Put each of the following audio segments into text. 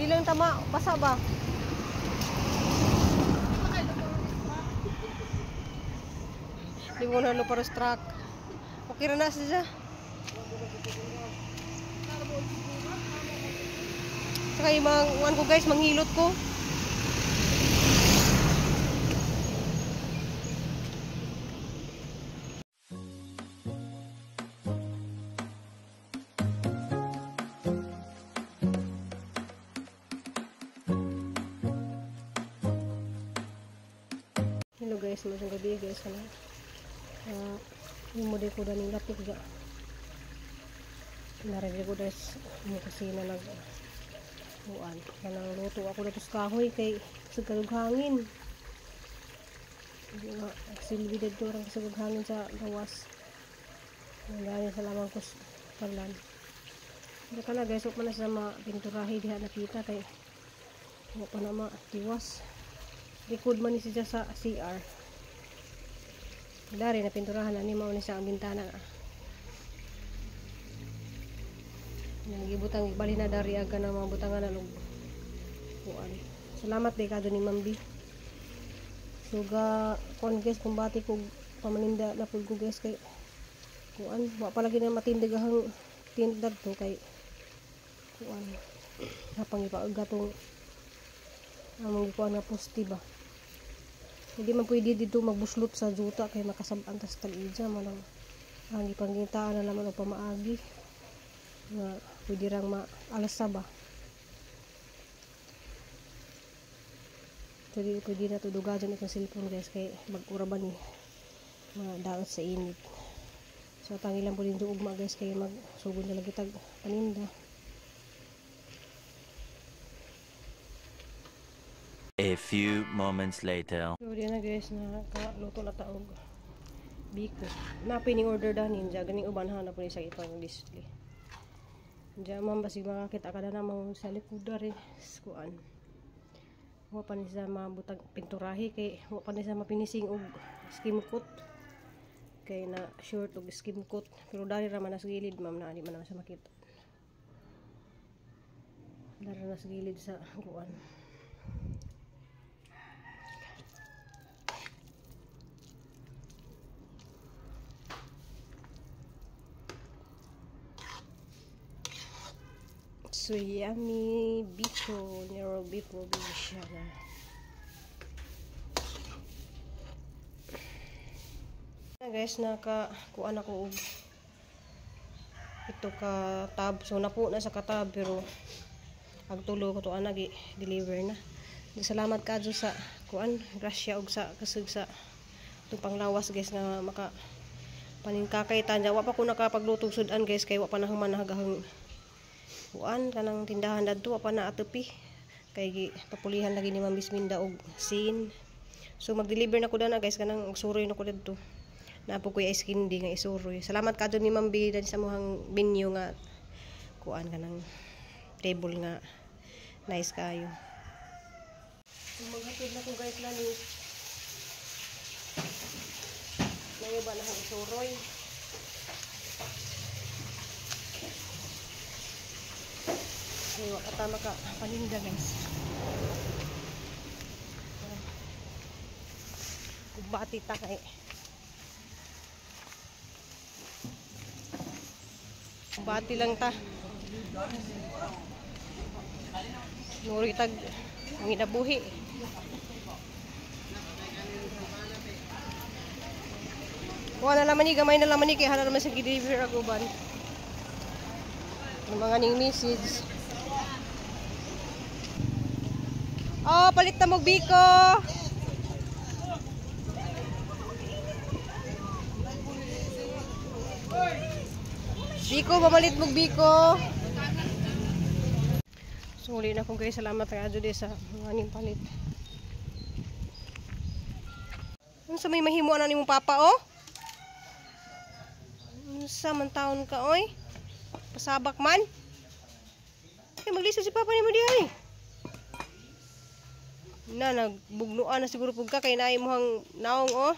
Di lang tama, basa ba? Di mo na para sa truck. Okay ra na siya. Saka yung mga uwan ko guys, manghilot ko. Hello guys, magandang gabi guys. Ano? Yung model ko daning lapik ga. Narinig ko guys, yung kusina nag uan. Kanang luto ako na sa kahoy kay sugag hangin. Hindi nga silbi dito orang sugag hangin sa gawas. Nanggaling sa lamang ko parlan. Hindi ka na guys, huwag man na sa mapinturahe diha nakita kay huwag pa na matiwas. Likod man ni siya sa CR. Dari na pinturahan na ni mao ni sa ang bintana. Nagibutang bali na dari aga na mga butangan na og kuan. Salamat day kadto ni Ma'am B. So ga kuan guys, kumbati ko pamaninda na pud ko guys kay kuan, wa pa lagi na matindig ang tindad to kay kuan. Hapang ipaaga tong among gikuan nga poste ba. Hindi man pwede dito magbuslot sa juta kay makasab-an tas tag-ija man ang ang ipanggitaan na naman og pamaagi nga pwede rang maalasa ba. So di pwede na tudugajon itong cellphone guys kay mag-ura ba ni mga daot sa init. So tangi lang po din ugma guys kay magsugod na lagi tag paninda. A few moments later. So di na guys, nakaluto na taog biko. Napay ning order da ninja ganing uban ha na po ni sa ipang display. Diya man basig makakita ka na namang sa likod dari kuan. Wa pa ni siya mabutag pinturahe kay wa pa ni siya mapinising og skim coat. Kay na short og skim coat pero dari ra man na sa gilid ma'am na di man naman siya makita. Dari na sa gilid sa kuan. So yummy biko, Nero biko siya na. Guys, nakakuan ako og ito ka tab. So napo na sa katab pero ag tulo ko to ana gi deliver na. Salamat kadto sa kuan, grasya og sa kusog sa itong panglawas guys nga maka paningkakay tanja. Wa pa ko nakapagluto sudan guys kay wa pa na human nahagahang kuan kanang tindahan dadto wa pa na atupi kay gi papulihan lagi ni Ma'am Bisminda og sin. So mag-deliver na ko dana guys kanang og suroy na ko dadto. Naa po koy ice candy nga isuroy. Salamat kadto ni Ma'am B sa mohang venue nga kuan kanang table nga nice kayo. So maghatod na ko guys lani. Nayo ba na akong isuroy? Ay, wa ka tama ka paninda guys. Kubati ta kay. Kubati lang ta. Nuri tag nginabuhi. Wala naman ni gamay na laman ni kay hala naman sa gi-deliver ag uban. Ang mga ning message. Oh, palit na mo biko. Biko, mamalit mo biko. So, uli na ko guys. Salamat kay Adjo sa mga ning palit. Unsa may mahimo na nimong papa oh? Unsa man taon ka oy? Pasabak man. Ay, maglisa si papa nimo diha eh. Na nagbugnuan na siguro pug ka kay naay mohang naong oh.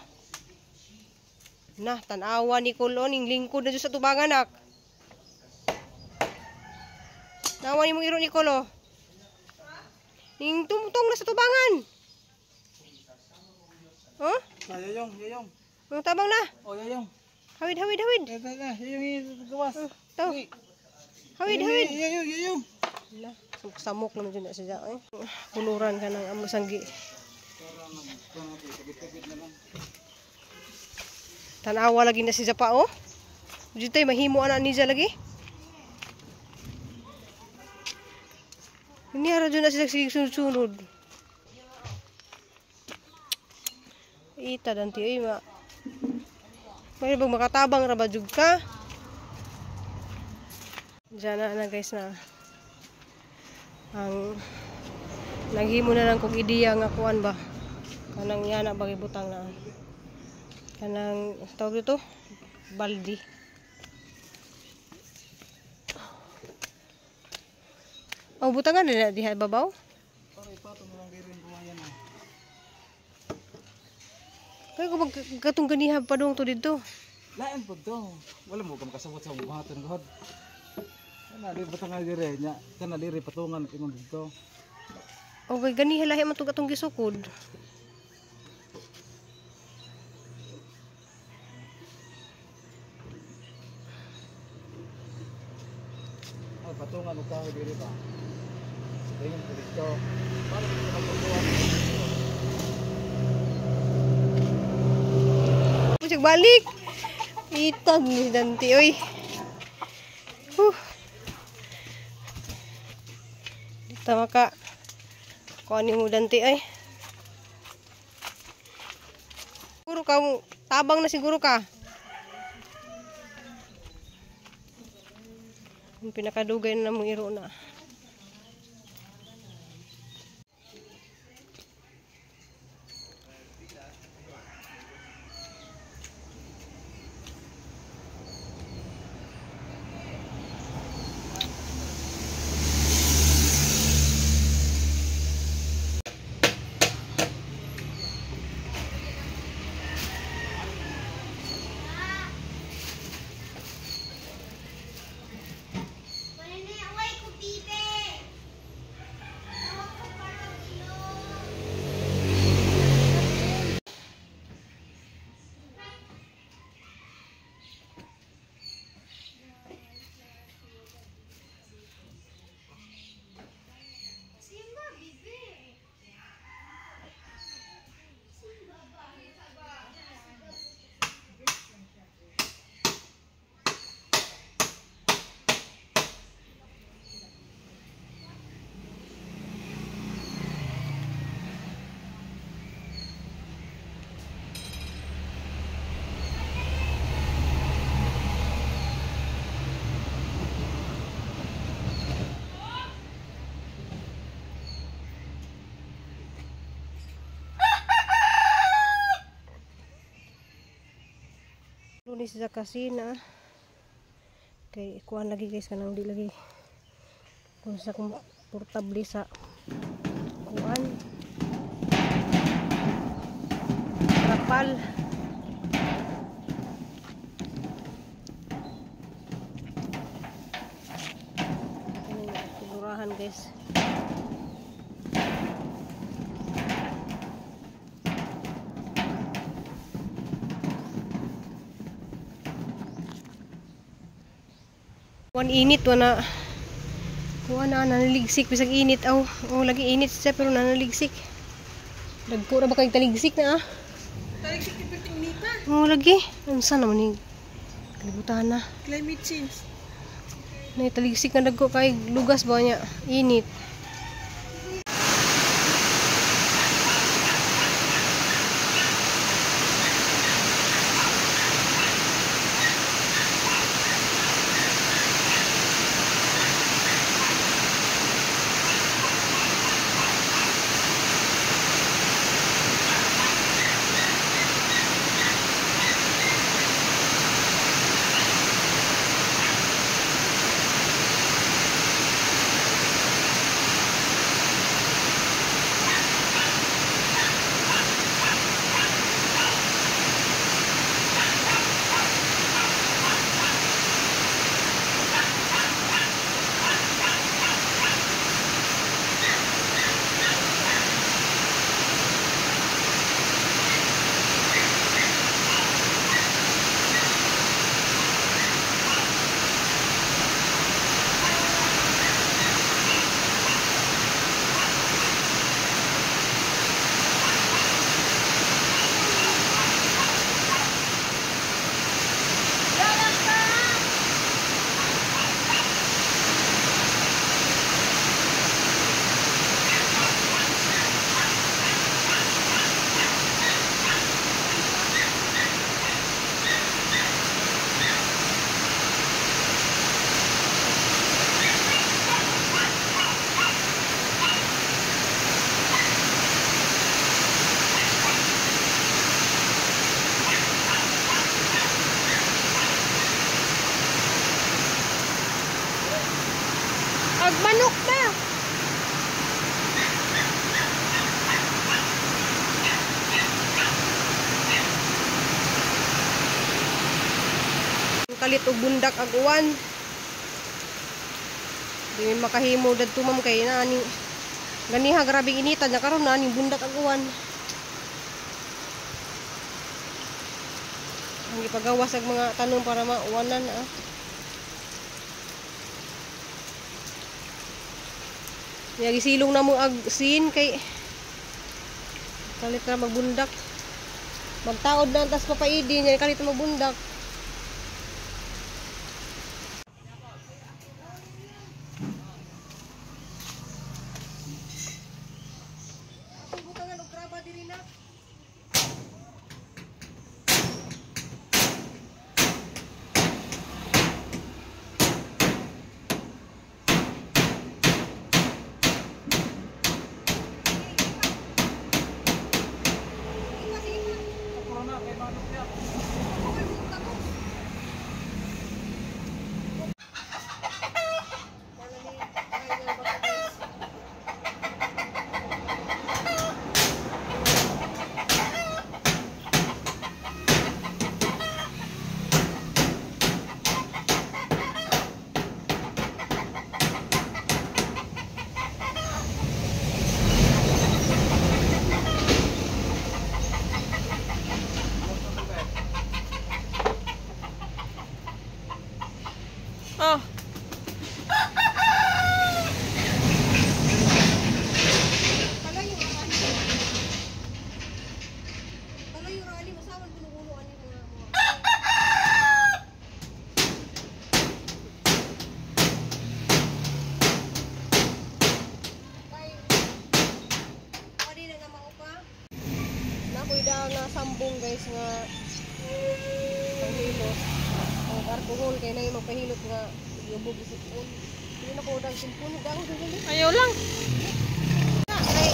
Na tan-awa ni Kulon ning lingkod na jud sa tubangan nak. Nawa ni mong iro ni Kulo. Ing tumtong na sa tubangan. Oh? Yayong, yayong. Ang tabang na. Oh, yayong. Hawid, hawid, hawid. Yayong, gawas. To. Hawid, hawid. Yayong, yayong. Ala, samok naman dyan na siya. Eh. Puluran ka ng amo sanggi. Tanawa lagi na si Japa, oh. Dito mahimo ana niya lagi. Ini ara dyan na siya sunod-sunod. Ita danti ay ma. May bang makatabang ra ba jud ka? Diyan na na guys na. Ang naghimo na lang kog ideya nga kuan ba. Kanang yana ba gibutang na. Kanang tawag dito baldi. Oh, butangan na diha babaw. Para ipatong na lang diri ang buhayan. Kay ko katong ganiha pa dong to didto. Lain po to. Wala mo ka makasabot sa buhaton god. Kana diri butangan diri nya. Kana diri patungan ingon dito. Okay, ganiha lahi man tong atong gisukod. Ay patungan og kahoy diri ba. Dayon dito. Para dito magtutuan. Pusig balik. Itag ni Dante oy. Huh. Tama ka. Kuan mo Dante ay. Siguro ka tabang na siguro ka. Ang pinakadugay na mong iro na. Lunes sa kasina. Kay kuan lagi guys kanang di lagi kung sa komportable sa kuan. Trapal. Figurahan guys. Kuan init wana. Kuan na nanaligsik bisag init aw. Oh, lagi init siya pero nanaligsik. Dagko ra ba kay taligsik na ah? Taligsik ni perting nita. Oh, lagi. Unsa naman ni kalibutan na. Climate change. Nay taligsik na dagko kay lugas ba niya? Init. Manok ba? Kalit og bundak ag uwan. Di mi makahimo dadto ma'am kay naani. Ganiha grabeng initan nya karon naani bundak ag uwan. Ang ipagawas ag mga tanom para mauwanan ah. Nya gisilong na mo ag sin kay kalit ra magbundak. Magtaod na tas papaidi nya kalit magbundak. Oh. Sambong guys nga panghilot ang alcohol kay nay magpahilot nga yubog isipon. Hindi na ko dang simpon dang dili. Ayaw lang. Kay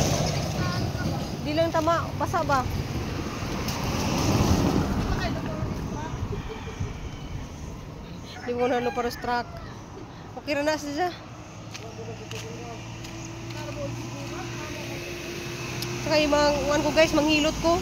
di lang tama basa ba? Di mo na para truck. Okay ra na siya. Saka yung mga ko guys, manghilot ko.